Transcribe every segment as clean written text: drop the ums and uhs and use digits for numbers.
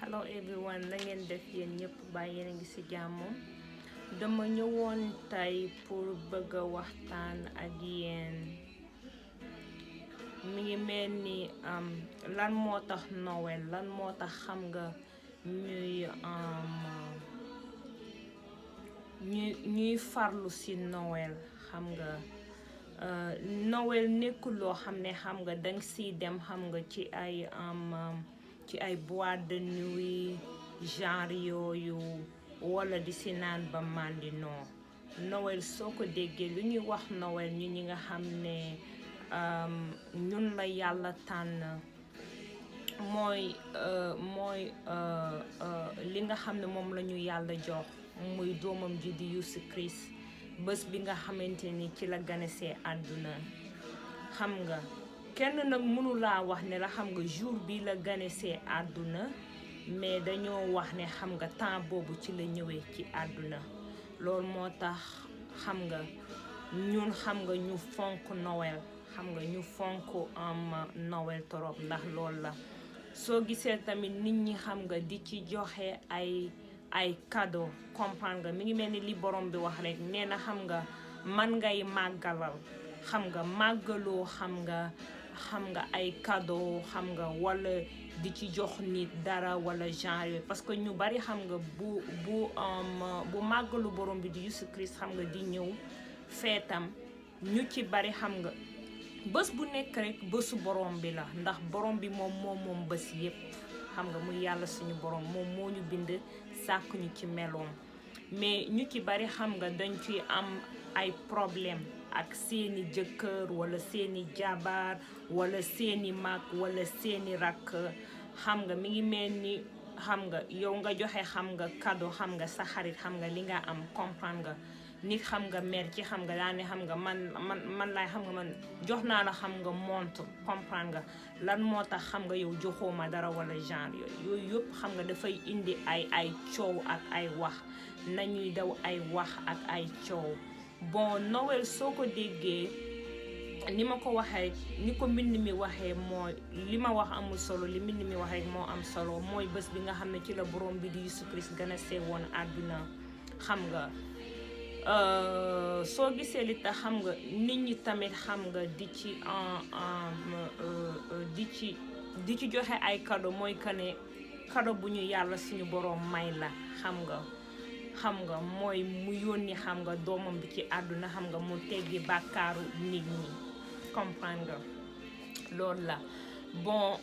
Hello everyone, na ngeen def yéen ñëpp ba yéen a ngi ci jàmm. Dama ñëwoon tey pour bëgg a waxtaan ak yéen. Mi ngi mel ni lan moo tax Noël, lan moo tax xam nga ñuy farlu ci Noël, xam nga Noël nekkul loo xam ne xam nga danga ciy dem xam nga ci ay boîte de nuit genre yooyu wala di ci naan ba màndi non. Noël soo ko déggee lu ñuy wax Noël ñu ñi nga xam ne ñun la yàlla tànn mooy li nga xam ne moom la ñu yàlla jox muy doomam ji di Yesu Christ, bés bi nga xamante ni ci la ganesee àdduna. Xam nga kenn nag mënulaa wax ne la xam nga jour bi la ganesee àdduna, mais dañoo wax ne xam nga temps boobu ci la ñëwee ci àdduna. Loolu moo tax xam nga ñun xam nga ñu fonk Noël, xam nga ñu fonk Noël torop ndax loolu la. Soo gisee tamit nit ñi xam nga di ci joxe ay cadeau, comprendre nga mi ngi mel ni li borom bi wax rek nee na xam nga man ngay màggalal, xam nga màggaloo xam nga ay cadeau xam nga wala di ci jox nit dara wala genre yooyu, parce que ñu bari xam nga bu màggalu borom bi di Yesu Christ xam nga di ñëw feetam, ñu ci bari xam nga bés bu nekk rek bésu borom bi la, ndax borom bi moom bés yépp, xam nga muy yàlla suñu borom moom moo ñu bind sàkk ñu ci meloom. Mais ñu ci bari xam nga dañ ciy am ay problème ak seeni jëkkër wala seeni jabar wala seeni mag wala seeni rakk. Xam nga mi ngi mel ni xam nga yow nga joxe xam nga cadeau xam nga sa xarit xam nga li nga am, comprendre nga nit xam nga mer ci xam nga daane xam nga man laay xam nga man jox naa la xam nga montre, comprendre nga lan moo tax xam nga yow joxoo ma dara wala genre yooyu yëpp xam nga dafay indi ay coow ak ay wax, nañuy daw ay wax ak ay coow. Bon Noël soo ko déggee ni ma ko waxee ni ko mbind mi waxee mooy li ma wax amul solo, li mbind mi wax rek moo am solo, mooy bés bi nga xam ne ci la borom bi di Yesu Christ gën a see woon àdduna. Xam nga soo gisee li tax xam nga nit ñi tamit xam nga di ci joxe ay cadeau mooy que ne cadeau bu ñu yàlla suñu borom may la. Xam nga mooy mu yónni xam nga doomam bi ci àdduna xam nga mu teggi bàkkaaru nit ñi, comprendre nga loolu la. Bon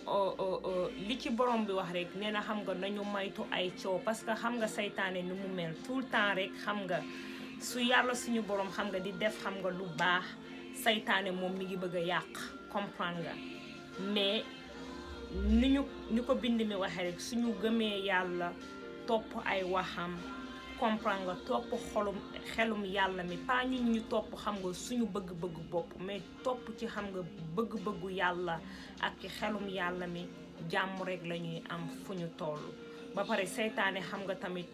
li ci borom bi wax rek nee na xam nga nañu maytu ay coow, parce que xam nga saytaane ni mu mel tout le temps rek xam nga su yàlla suñu borom xam nga di def xam nga lu baax, saytaane moom mi ngi bëgg a yàq, comprendre nga. mais ni ko bind mi waxee rek suñu gëmee yàlla topp ay waxam, comprendre nga topp xelum yàlla mi, pas ñu topp xam nga suñu bëgg-bëggu bopp, mais topp ci xam nga bëgg-bëggu yàlla ak ci xelum yàlla mi, jàmm rek la ñuy am fu ñu toll. Ba pare saytaane xam nga tamit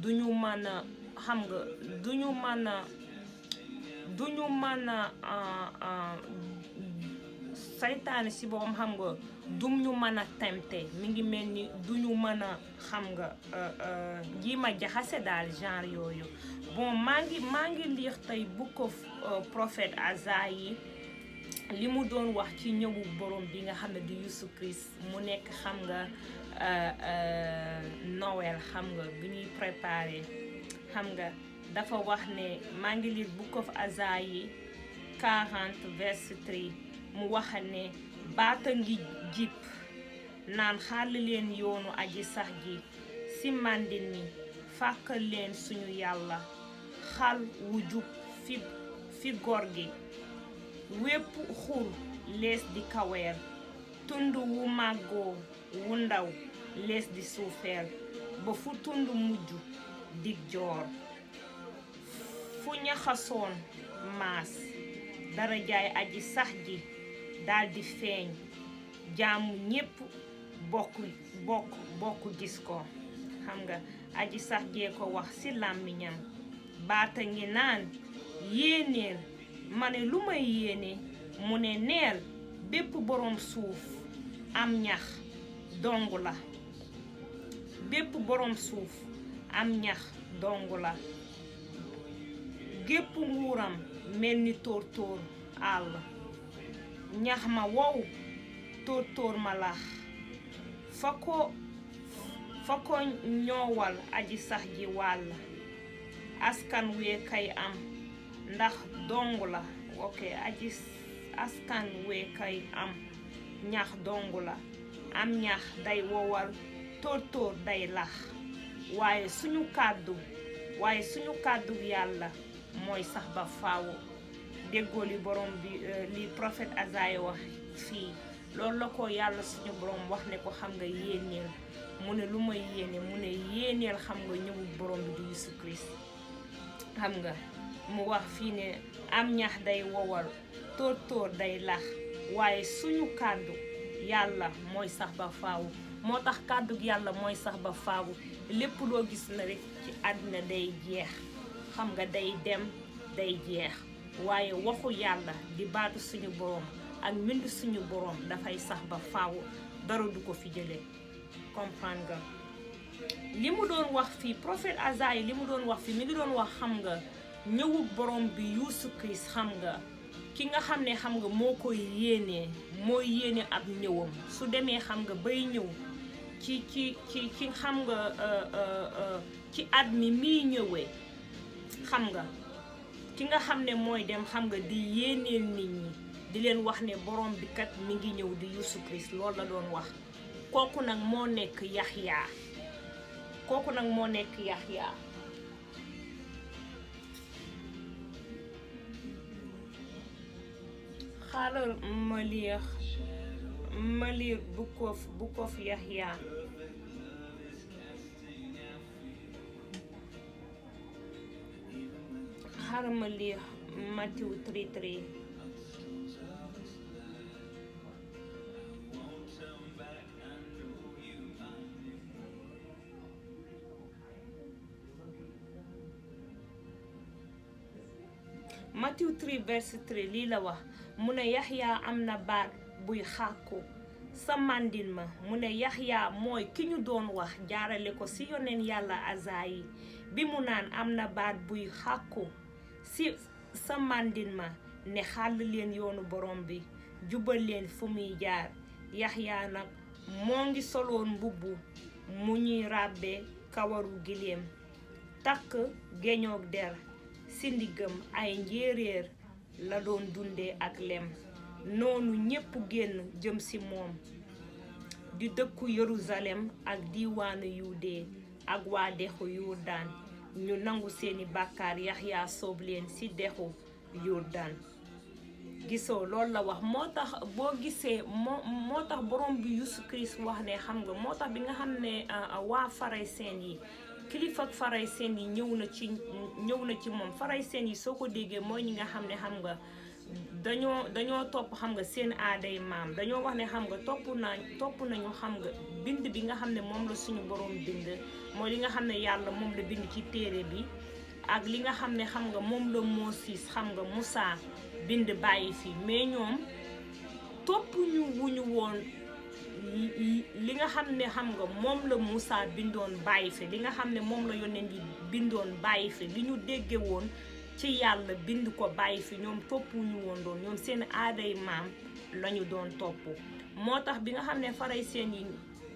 duñu mën a xam nga duñu mën a saytaane si boppam xam nga dum ñu mën a tempté, mi ngi mel ni duñu mën a xam nga ji ma jaxase daal genre yooyu. Bon maa ngi lire tey book of prophète Asaïe li mu doon wax ci ñëwu borom bi nga xam ne di Yesu Christ mu nekk xam nga Noël xam nga bi ñuy préparé. Xam nga dafa wax ne maa ngi lire book of Asaïe 40 verset 3 mu wax ne baata ngi jib naan xàll leen yoonu aji sax ji si màndin mi, fàkkal leen suñu yàlla xal wu jub fi góor gi, wépp xur lees di kaweer, tund wu màggoo wu ndaw lees di suufeel, ba fu tund mujj dig joor, fu ñaxasoon maas dara jaay aji sax ji daldi feeñ, jaamu ñépp bokk gis ko. Xam nga aji sax jee ko wax ci làmmiñam, baata ngi naan yéeneel ma ne lu may yéene, mu ne neel bépp boroom suuf am ñax dong la, bépp borom suuf am ñax dong la gépp nguuram mel ni tóor àll ñax ma wow tóor ma lax fa ko ñoowal aji sax ji wàll askan wee kay am ndax dong la askan wee kay am ñax dong la am ñax day wowal tóor day lax waaye suñu kàddu yàlla mooy sax ba faaw déggoo li borom bi li prophète Asaaya wax fii loolu la ko yàlla suñu borom wax ne ko xam nga yéeneel mu ne lu may yéene mu ne yéeneel xam nga ñëwu borom bi di Yesu Christ xam nga mu wax fii ne am ñax day wowal tóor day lax waaye suñu kàddu yàlla mooy sax ba faaw moo tax kàddu yàlla mooy sax ba faaw lépp loo gis na rek ci àddina day jeex xam nga day dem day jeex waaye waxu yàlla di baatu suñu borom ak mbind suñu borom dafay sax ba faaw dara du ko fi jëlee comprendre nga li mu doon wax fii prophète Asaaya li mu doon wax fii mi ngi doon wax xam nga ñëwu borom bi Yesu Christ xam nga ki nga xam ne xam nga moo koy mooy yéene ab ñëwam su demee xam nga bay ñëw ci xam nga ci at mi muy ñëwee xam nga ki nga xam ne mooy dem xam nga di yéeneel nit ñi di leen wax ne borom bi kat mi ngi ñëw di Yesu Christ loolu la doon wax kooku nag moo nekk Yaxya xaaral ma liir book of Yaxya xaaral ma liir Matthieu 3:3 Matthieu 3:3 lii la wax mu ne Yaxya am na baat buy xàkku sa màndin ma mu ne Yaxya mooy ki ñu doon wax jaarale ko ci yoneen yàlla Asaaya bi mu naan am na baat buy xàkku ci sa màndin ma ne xàll leen yoonu borom bi jubal leen fu muy jaar Yaxya nag moo ngi soloon mbubb mu ñuy ràbbe kawaru giléem takk geñoog der ci ndiggam ay njéeréer la doon dundee ak lem noonu ñépp génn jëm ci moom di dëkku Yerusalem ak diiwaanu Yude ak waa dexu Yordaan ñu nangu seeni bàkkaar Yaxya soob leen ci dexu Yordaan gisoo loolu la wax moo tax boo gisee moo tax borom bi Yesu Christ wax ne xam nga moo tax bi nga xam ne waa Pharisien yi kilifa ak Pharisien yi ñëw na ci moom Pharisien yi soo ko déggee mooy ñi nga xam ne xam nga dañoo topp xam nga seen aaday maam dañoo wax ne xam nga topp nañu xam nga bind bi nga xam ne moom la suñu borom bind mooy li nga xam ne yàlla moom la bind ci téere bi ak li nga xam ne xam nga moom la Moses xam nga Musaa bind bàyyi fi mais ñoom topp ñu wuñu woon li nga xam ne xam nga moom la Musaa bindoon bàyyi fi li nga xam ne moom la yonent yi bindoon bàyyi fi li ñu dégge woon ci yàlla bind ko bàyyi fi ñoom topp ñu woon doon ñoom seen aaday maam lañu doon topp moo tax bi nga xam ne Pharisien yi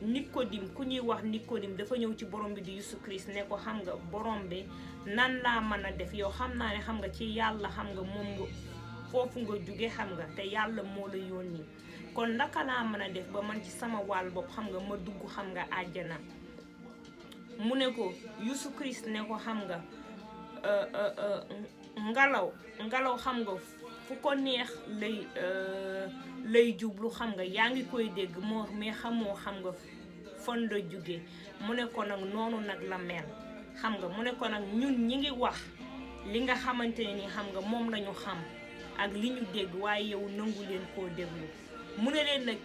Nicodim ku ñuy wax Nicodim dafa ñëw ci borom bi di Yesu Christ ne ko xam nga borom bi nan laa mën a def yow xam naa ne xam nga ci yàlla xam nga moom nga foofu nga jóge xam nga te yàlla moo la yónni kon naka laa mën a def ba man ci sama wàll bopp xam nga ma dugg xam nga àjjana mu ne ko Yesu Christ ne ko xam nga ngelaw xam nga fu ko neex lay jublu xam nga yaa ngi koy dégg moo mais xamoo xam nga fan la jóge mu ne ko nag noonu nag la mel xam nga mu ne ko nag ñun ñi ngi wax li nga xamante ne ni xam nga moom lañu xam ak li ñu dégg waaye yow nangu leen koo déglu mu ne leen nag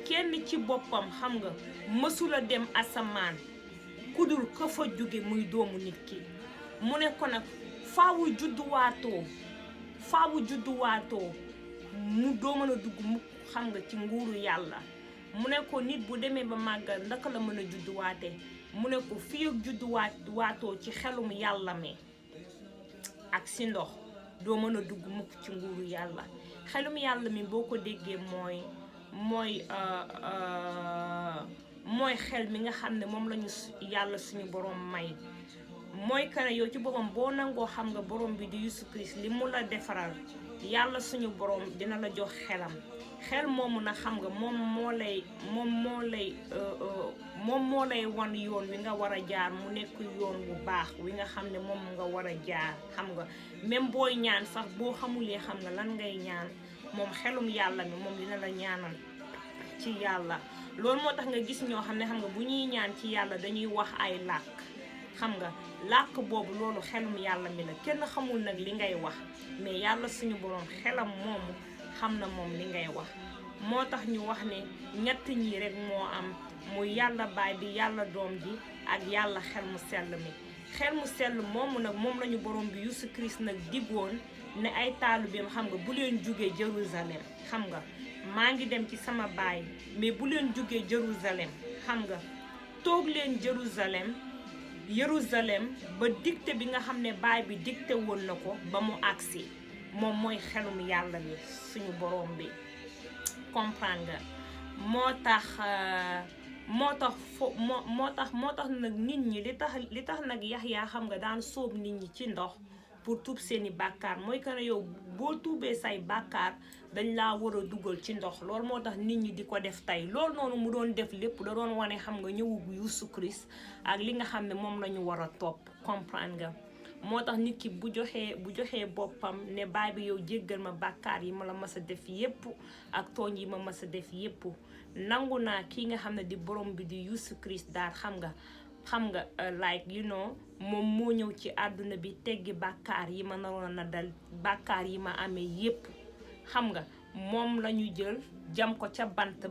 kenn ci boppam xam nga mësula dem asamaan kudul ka fa jóge muy doomu nit ki mu ne ko nag faawu judduwaatoo mu doo mën a dugg mu xam nga ci nguuru yàlla mu ne ko nit bu demee ba màggal ndaka la mën a judduwaate mu ne ko fii ak judduwaatoo ci xelum yàlla mi ak si ndox doo mën a dugg mukk ci nguuru yàlla. xelum yàlla mi boo ko déggee mooy xel mi nga xam ne moom lañu yàlla suñu borom may. mooy que ne yow ci boppam boo nangoo xam nga borom bi di Yesu Christ li mu la defaral yàlla suñu borom dina la jox xelam. xel moomu na xam nga moom moo lay wan yoon wi nga war a jaar mu nekk yoon bu baax wi nga xam ne moom nga war a jaar. xam nga même booy ñaan sax boo xamulee xam nga lan ngay ñaan moom xelum yàlla mi moom dina la ñaanal ci yàlla. loolu moo tax nga gis ñoo xam ne xam nga bu ñuy ñaan ci yàlla dañuy wax ay làkk. xam nga làkk boobu loolu xelum yàlla mi la kenn xamul nag li ngay wax mais yàlla suñu borom xelam moomu xam na moom li ngay wax. moo tax ñu wax ne ñett ñi rek moo am muy yàlla baay bi yàlla doom ji ak yàlla xel mu sell mi. xel mu sell moomu nag moom lañu borom bi Yesu Christ nag diggoon ne ay taalibeem xam nga bu leen jugee Jérusalem xam nga maa ngi dem ci sama baay mais bu leen jugee Jérusalem xam nga toog leen Jérusalem ba dicté bi nga xam ne baay bi dicté woon na ko ba mu agsi moom mooy xelum yàlla mi suñu borom bi comprendre nga. moo tax nag nit ñi li tax nag Yaxya xam nga daan sóob nit ñi ci ndox pour tuub seeni bàkkaar mooy que ne yow boo tuubee say bàkkaar dañ laa war a dugal ci ndox. loolu moo tax nit ñi di ko def tey loolu noonu mu doon def lépp da doon wane xam nga ñëwu Yesu Christ ak li nga xam ne moom la ñu war a topp comprendre nga. moo tax nit ki bu joxee boppam ne baay bi yow jéggal ma bàkkaar yi ma la mas a def yépp ak tooñ yi ma mas a def yépp nangu naa kii nga xam ne di borom bi di Yesu Christ daal xam nga like you know moom moo ñëw ci àdduna bi teggi bàkkaar yi ma naroon na dal bàkkaar yi ma amee yépp xam nga moom la ñu jël jam ko ca bant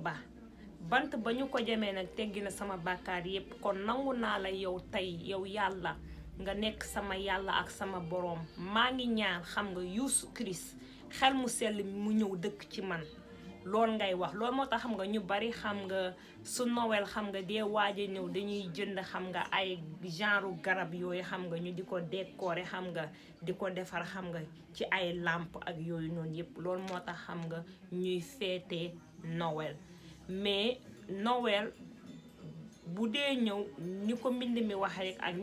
ba ñu ko jamee nag teggi na sama bàkkaar yépp. kon nangu naa la yow tey yow yàlla nga nekk sama yàlla ak sama borom. maa ngi ñaan xam nga Yesu Christ xel mu sell mu ñëw dëkk ci man. loolu ngay wax loolu moo tax xam nga ñu bari xam nga su Noël xam nga dee waaje ñëw dañuy jënd xam nga ay genre garab yooyu xam nga ñu di ko décorer xam nga di ko defar xam nga ci ay lampe ak yooyu noonu yépp. loolu moo tax xam nga ñuy feetee Noël mais Noël bu dee ñëw ni ko mbind mi wax rek ak